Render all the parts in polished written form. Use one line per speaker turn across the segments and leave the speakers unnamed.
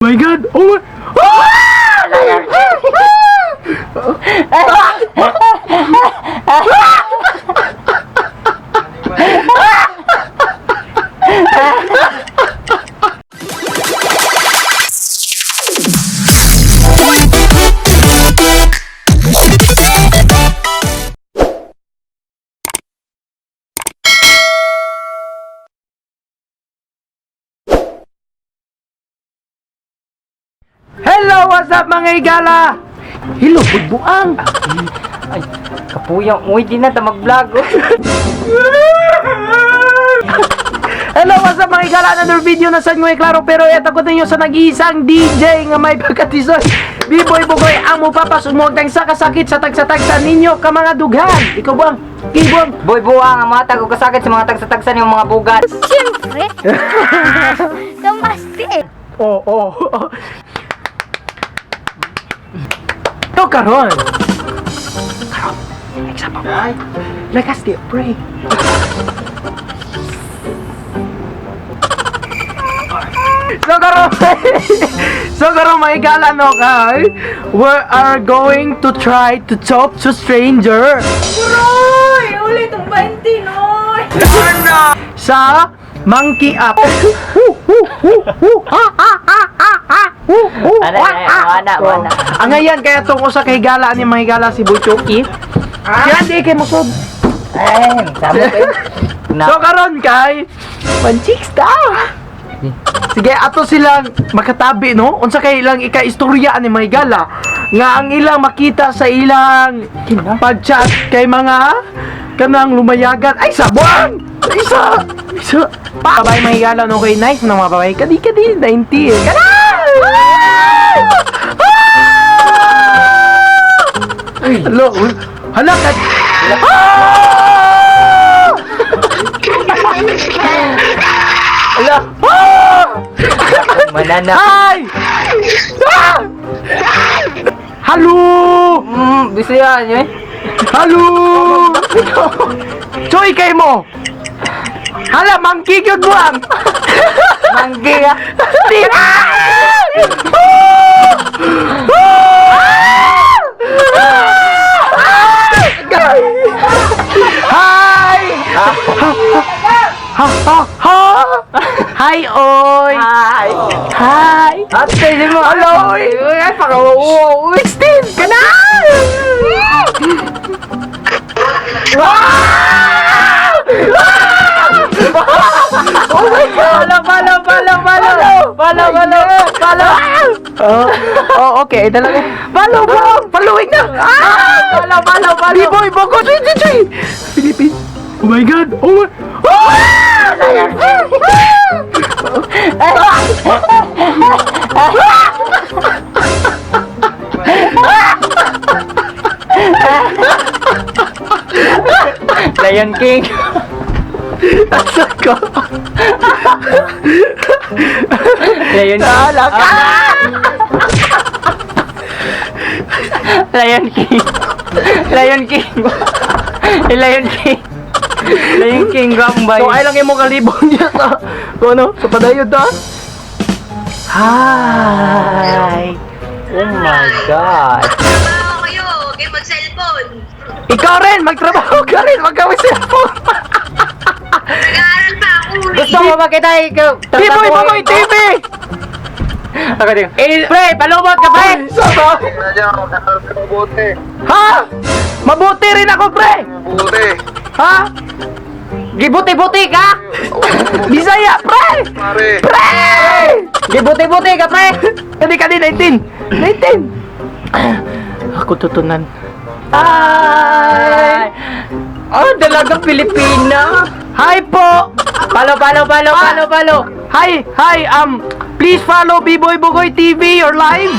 My God! Oh my! Ah! Hello! What's up, mga higala? Hello, buang!
Ay, kapuyang. Uy, di na ta mag-vlog. Oh.
Hello, what's up, mga higala? Another video na sa inyo, klaro. Pero eto ko ninyo sa nag-iisang DJ nga may pagkatisoy. B-Boy Bugoy ang mupapasumugtang sa kasakit sa tagsa-tagsa ninyo ka mga dughan. Ikaw buang, Kibuang.
Boy, buwang ang mga tag kasakit sa mga tagsa-tagsan yung mga bugat.
Siyempre. Tumasti eh.
Oo, oo. To karon. Karon. Example. Lakas di pray. So karon, so karon may gala no kay we are going to try to talk to stranger
Uy, ulit ang 20, noy!
sa Monkey App.
Ana, ana, ana, ana.
Ang ngayon kaya tungkol sa kahigala ni mga higala si Boy Chucky. Kaya di kay musod.
Ay, samo kayo. Na,
So karon kay Panchicks ta. Sige, ato silang makatabi no. Unsa kay ilang ika-istorya ni mga higala nga ang ilang makita sa ilang pag-chat kay mga kanang lumayagan ay sabon. Isa isa babay mga higala no kay nice na mga babay kadi kadi 90 eh. Kana! Ay, hala, uy. Hala ka. Ah! Hala. Ah!
manana.
Hi! Ah! Hello!
Bisaya nyo eh.
Hello! Choy kay mo! Hala, monkey gyud buang!
Manggi ah.
Tira! Hi! Ha ha ha! Hi, oy!
Hi.
Hi!
Ate, di mo.
Hello, oy!
Uy, ay, pakawuwo. Uy.
16 ka na! Ah! Oh my God!
Palo, palo, palo, palo. Palo, palo, palo.
Oh, oh, okay. Talaga. Palo, palo. Paluwig na. Ah!
Palo, palo, palo.
B-boy, boko, chui, chui, chui. Philippines. Oh my God. Oh my. Ah!
Lion King.
Asa ko?
Lion King.
Alak. Ah!
Lion King. Lion King. Lion King. Lion King Gambay.
So ay lang imo kalibong niya sa kung ano, sa padayon ta. Hi.
Oh my God.
Trabaho kayo, huwag kayong mag-cellphone.
Ikaw rin, magtrabaho ka rin, magkawin cellphone.
Nag-aaral pa ako eh.
Gusto mo makita ikaw?
B-boy, Bugoy TV!
Ako din. Eh, pre, palubot ka, pre!
Sama.
Mabuti.
Ha? Mabuti rin ako, pre!
Mabuti.
Ha?
Gibuti-buti ka!
Bisaya, pre!
Pare.
Pre!
Gibuti-buti ka, pre!
Kadi kadi 19. 19. Ako tutunan. Hi!
Ay! Oh, dalagang Pilipina!
Hi po!
Palo, palo, palo, palo, palo!
Hi, hi, please follow B-Boy Bugoy TV, your live.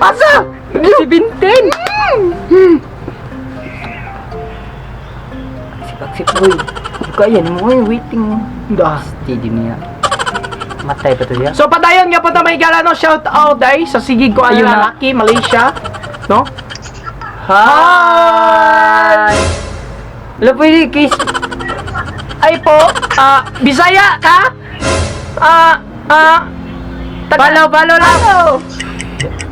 Asa?
17! Sipag-sip, boy. Kaya mo, eh, waiting.
Da.
Steady niya. Matay pa to siya.
So padayon nga po ta may gala no, shout out ay sa sigig ko ayun
Ayun na.
lalaki Malaysia, no?
Hi! Wala pwede, kiss.
Ay po, ah, Bisaya ka? Ah, ah.
Follow, follow lang.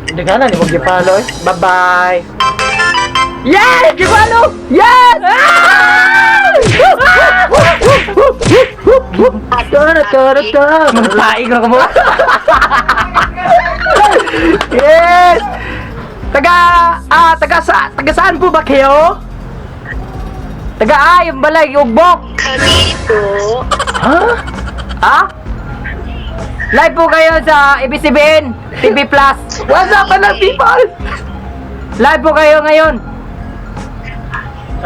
Hindi ka na, ni wag follow eh. Bye-bye.
Yes! Gi-follow!
Yes! Tara, tara, tara.
Magtaig ra ka mo.
Yes! Taga, ah, taga sa, taga saan po ba kayo?
Taga ay, yung balay, ugbok.
Cavite po.
Ha?
Ha? Live po kayo sa ABCBN TV Plus.
What's up, mga people?
Live po kayo ngayon.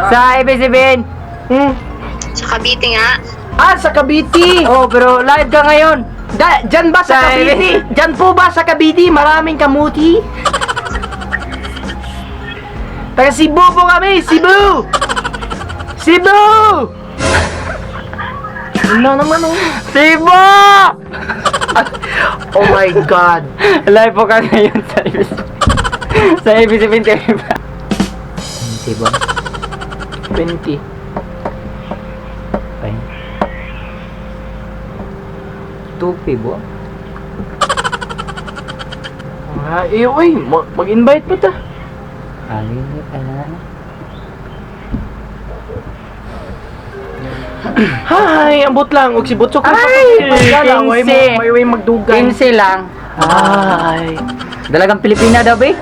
Sa ABCBN.
Sa Cavite nga.
Ah, sa Cavite.
Oh, pero live ka ngayon.
Da, dyan ba sa
Sa
Cavite? Dyan po ba sa Cavite? Maraming kamuti? Taga Cebu po kami! Cebu! Cebu! Ano naman oh?
Cebu!
Oh my God!
Live po ka ngayon sa ABC. Sa ABCBN TV Plus. Cebu.
20.
Ay. Tupi bo.
Ah, eh, uy, mag-invite pa ta.
Alin, ala.
Hi, ambot lang. Og si Butso ko.
Ay,
May
15.
may way magdugay.
15 lang.
Ay.
Dalagang Pilipina daw, be?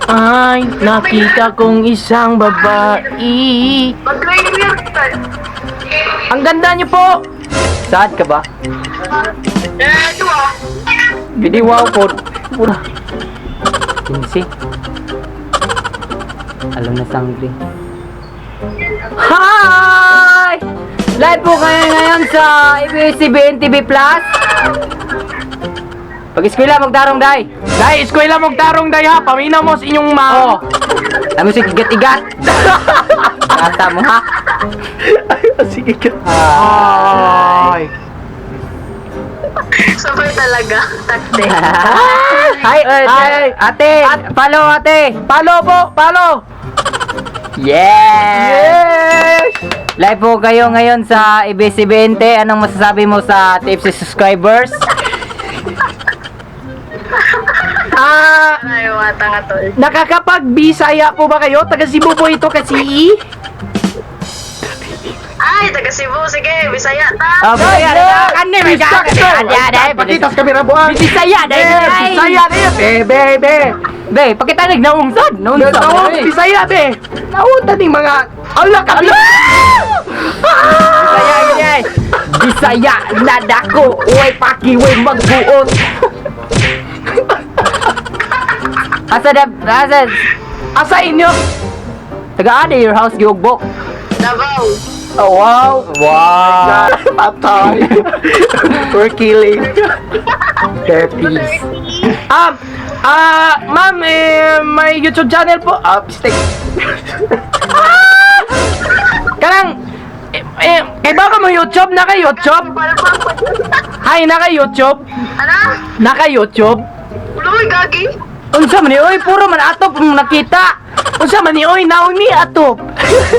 Ay, nakita kong isang babae.
Mag-driver.
Ang ganda niyo po.
Sad ka ba?
Eh, ito ah.
Bidi wow po. Pura. 15. Alam na sangli. Hi! Live po kayo ngayon sa ABS-CBN TV Plus. Pag-eskwela, magdarong day.
Dai, eskwela mong tarong day ha. Paminaw mo sa inyong
Oh.
ma'am.
Ano si igat-igat? Gata mo ha?
Sige ka. Ay.
Sabay talaga. Takte.
Hi,
Hi.
Ate, follow ate.
Palo po, palo.
Yes!
Yes!
Live po kayo ngayon sa ABS-CBN. Anong masasabi mo sa TFC subscribers?
Ah,
Ay, wata nga tol.
nakakapag-Bisaya po ba kayo? Taga Cebu po ito kasi.
Ay, taga Cebu. Sige, Bisaya ta.
Oh, Bisaya, kani may ka.
Pakita sa kamera buang.
Bisaya, dai.
Bisaya na yun. Be, be, be.
Be, pakita nag naungsad, naungsad.
Naon, Bisaya, be. Naunta ning mga ala ka.
Bisaya, yan. Bisaya na dako, uy paki, uy magbuot. Asa da, asa,
Asa inyo?
taga ade your house giugbok.
Davao.
Oh, wow. Wow.
Patay. We're killing.
Peace.
Ah, ma'am, eh, may YouTube channel po. Ah, mistake. Ah! Kanang, eh, eh, kay ba ka mo YouTube? Naka YouTube? Hi, naka YouTube?
Ano?
Naka YouTube?
Uloy, gagi.
Unsa man ni oy, puro man atop ang nakita.
Unsa man ni oy naon ni atop?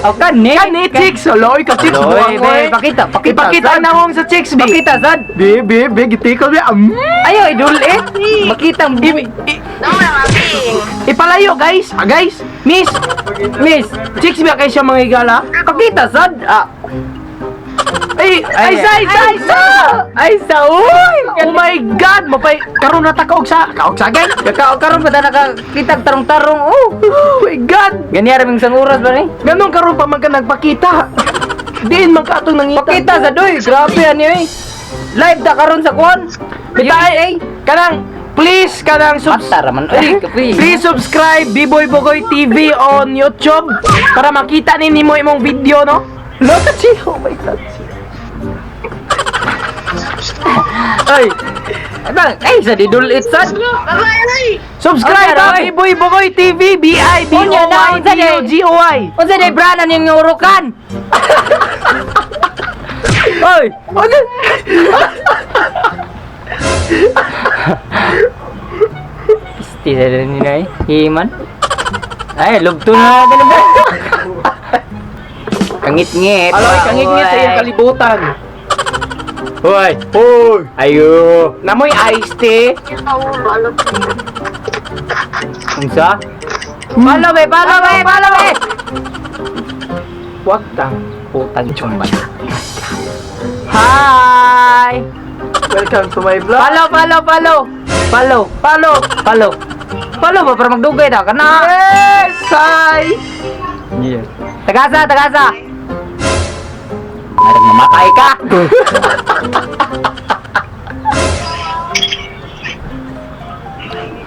Aw kani.
Kani chicks, oloy ka chicks
Oloy,
buwang,
be,
oy.
pakita, pakita,
Ipakita
sad.
na akong sa chicks, be.
Pakita sad.
Be, be, be, gitikol be.
Ayo idol eh. Makita mo.
No, na maping.
Ipalayo, guys. Ah, guys, miss,
Miss,
chicks ba kayo siya mga higala?
pakita sad. Ah.
Ay, ay, sa, ay, sa, ay, sa!
Ay sa uy.
Oh my God! Mapay, karon na ta kaog sa, kaog sa gay.
Kaka karon pa ta nakakita tarong-tarong. Oh.
Oh my God!
Gani ra sang oras ba ni?
Ganun karon pa man ka nagpakita. Diin man ka atong nangita.
Pakita sa doy, grabe ani oy. Live ta karon sa kuan.
Bitay, kanang please kanang subs
Mata ra man oy, kapi.
Please subscribe B-Boy Bugoy TV on YouTube para makita ni nimo imong video no. Look at you. Oh my God.
Ay. Bang, ay sa didul it sad.
Bye-bye, ay.
Subscribe
Okay,
ha,
oy.
B-Boy Bugoy TV B I B O
Unya na,
Y
unsa
B O G O Y.
Unsa day branan yung urukan? Oy,
Ano?
Pisti sa ni nay. Himan. Ay, lugto na natin ba? Kangit-ngit.
Aloy, kangit-ngit sa iyong kalibutan.
Hoy!
Hoy!
Ayo!
Namoy iced tea.
Unsa? Follow be, follow be, follow be!
Wag tang.
Putang chumba. Hi!
Welcome to my vlog.
Follow, follow, follow! Follow,
Follow.
Follow. Follow ba para magdugay ta kana?
Yes! Hi!
Yes. Tagasa, tagasa. Marag mamatay ka.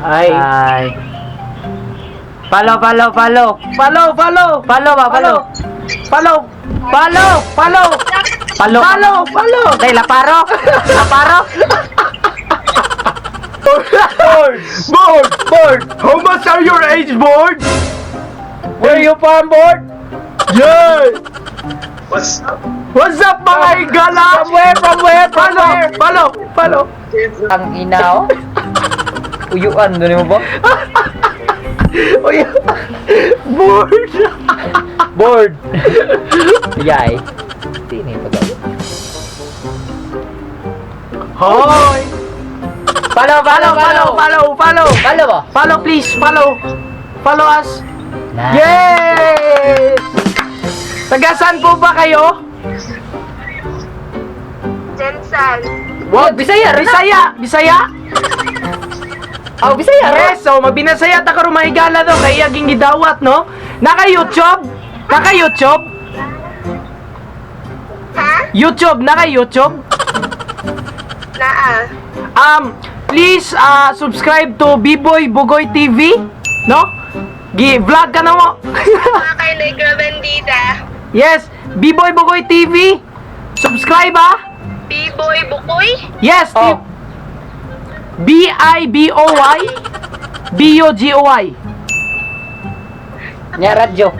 Hi.
Hi. Follow, follow, follow.
Follow, follow.
Follow ba, follow.
Follow.
Follow,
Follow.
Follow.
Follow, follow.
Day, laparo. Laparo.
Board! Board! Board! How much are your age, board? Where you from, board? Yeah!
What's up?
What's up, mga igala?
From where, from where, from
Follow!
where?
Follow! Follow!
Ang ina, oh. Uyuan, doon mo ba?
Uy! Board!
Board. Yay. Tini pag.
Hoy!
Follow, follow,
Follow, follow,
follow.
follow, follow!
Follow ba?
Follow, please! Follow! Follow us!
Nice.
Yes! Taga saan po ba kayo?
Jensen.
Wow, Bisaya, ra na.
Bisaya! Bisaya?
Oh, Bisaya, ra.
Yes, so mabinasaya ta karon mahigala no kay iyaging gidawat no. Naka YouTube? Naka YouTube?
Ha?
YouTube, naka YouTube?
Naa.
Please subscribe to B-Boy Bugoy TV, no? Gi vlog ka na mo.
Mga kay Negra Bandita.
Yes, B-Boy Bugoy TV. Subscribe ah.
B-Boy Bukoy.
Yes,
Oh.
B I B O Y B U G O Y.
Nya radyo.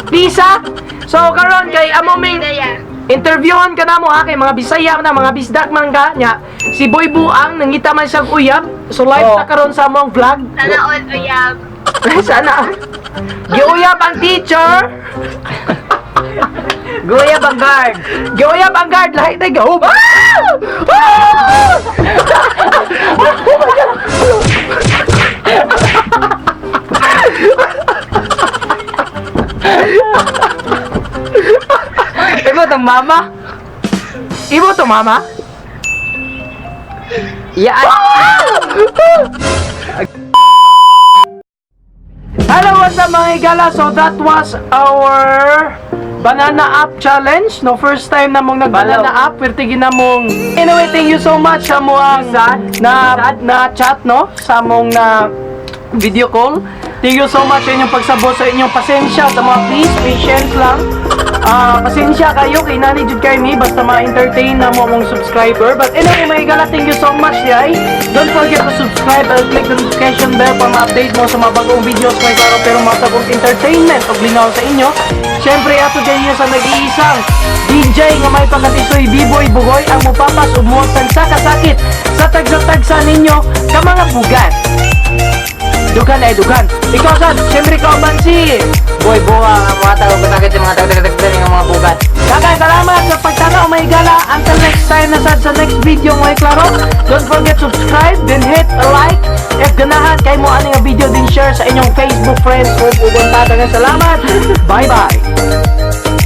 Please ah. So karon kay amo ming
Daya.
interviewon ka na mo ha kay mga Bisaya na mga Bisdak man ka nya. Si Boy Buang nangita man siyang uyab. So live
Oh.
ta karon sa among vlog.
Sana all uyab.
Sana. Giuyab ang teacher.
Guya Bangard.
Giuyab ang guard lahi na gahub. Ah! Ah! Oh my God.
Imo tong mama.
Imo to mama?
Yeah.
Hello, what's up, mga higala? So that was our banana up challenge. No, first time na mong nag-banana up. Pwerte gina mong. Anyway, thank you so much sa muang na na chat, no? Sa mong na video call. Thank you so much sa inyong pagsabot, sa inyong pasensya. Sa mga please, patience lang. Ah, pasensya kayo kay nani jud kay mi basta ma-entertain na mo mong subscriber. But anyway, mga higala, thank you so much, yay. Don't forget to subscribe and click the notification bell para ma-update mo sa mga bagong videos may klaro pero masabog entertainment ug linaw sa inyo. Siyempre, ato dyan sa nag-iisang DJ nga may pagkatisoy B-Boy Bugoy ang mupapas ug muwagtag sa kasakit sa tagsa-tagsa ninyo ka mga bugat. Dugan ay dugan. Ikaw sad, siyempre kauban si
Boy buwa ang mga tao kasakit yung mga tao tao yung mga bugat.
Daghang salamat sa pagtanaw, mga higala. Until next time na sad sa next video, mga klaro. Don't forget subscribe, then hit a like. If ganahan kay mo ani nga video, din share sa inyong Facebook friends ug uban pa. Daghang salamat. Bye bye.